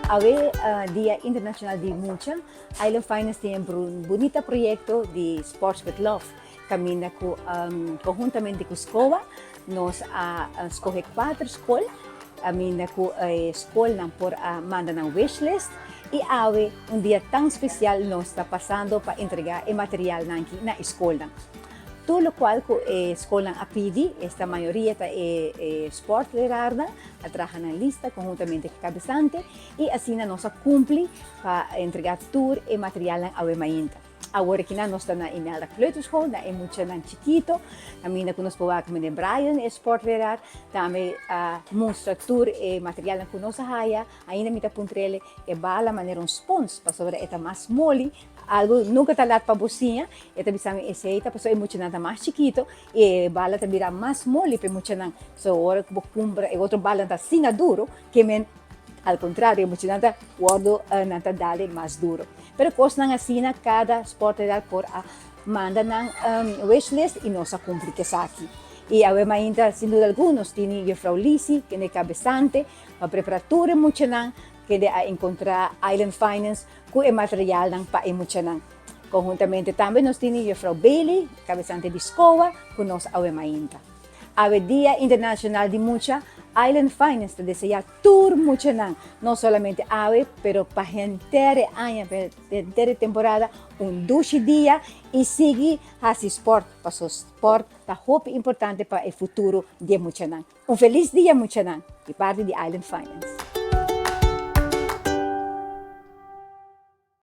Awe Dia Internacional di Mucha, Island Finance tin un bunita proyecto di Sports with Love caminda cu conhuntamente cu SCOA nos a scoge cuater scol caminda cu e scolnan por a manda nan wishlist y awe un dia tan special nos ta pasando pa entrega e materialnan aki na e scolnan. Tur locual cu e scolnan a pidi, esta mayoria ta e sportlerarnan, a traha nan lista conhuntamente cu e cabesante y asina nos a cumpli pa entrega tur e materialnan awe mainta. Awor akinan nos ta na Imelda Kleuterschool, na e muchanan chikito, caminda cu nos por wak meneer Brian, e sportleraar, tambe a mustra tur e materialnan cu nos a haya. Ainda mi ta puntr'el e bala manera un spons, pasobra e ta mas moli. Algo nunca ta lat pa bo siña, e ta bisa mi esey ta pasobra e muchanan ta mas chikito y e bala ta bira mas moli pa e muchanan. So ora cu bo cumpra e otro bala ta asina duro ke men al contrario e muchanan ta wordo nan ta dale mas duro. Pero cosnan asina cada sportedad por a manda nan wishlist y nos a cumpli cu esaki. Y awe mainta sin duda alguno nos tini juffrouw Lisi kende e cabesante pa prepara tur e muchanan Kende a encontra Island Finance cu e materialnan pa e muchanan. Conhuntamente tambe nos tini Juffrouw Bailey, cabesante di SCOA, cu nos awe mainta. Awe Dia Internacional di Mucha, Island Finance ta desea tur muchanan, no solamente awe, pero pa henter e aña, pa henter e temporada, un dushi dia y sigui haci sport, paso sport ta hopi importante pa e futuro di e muchanan. Un felis dia muchanan, di parti di Island Finance.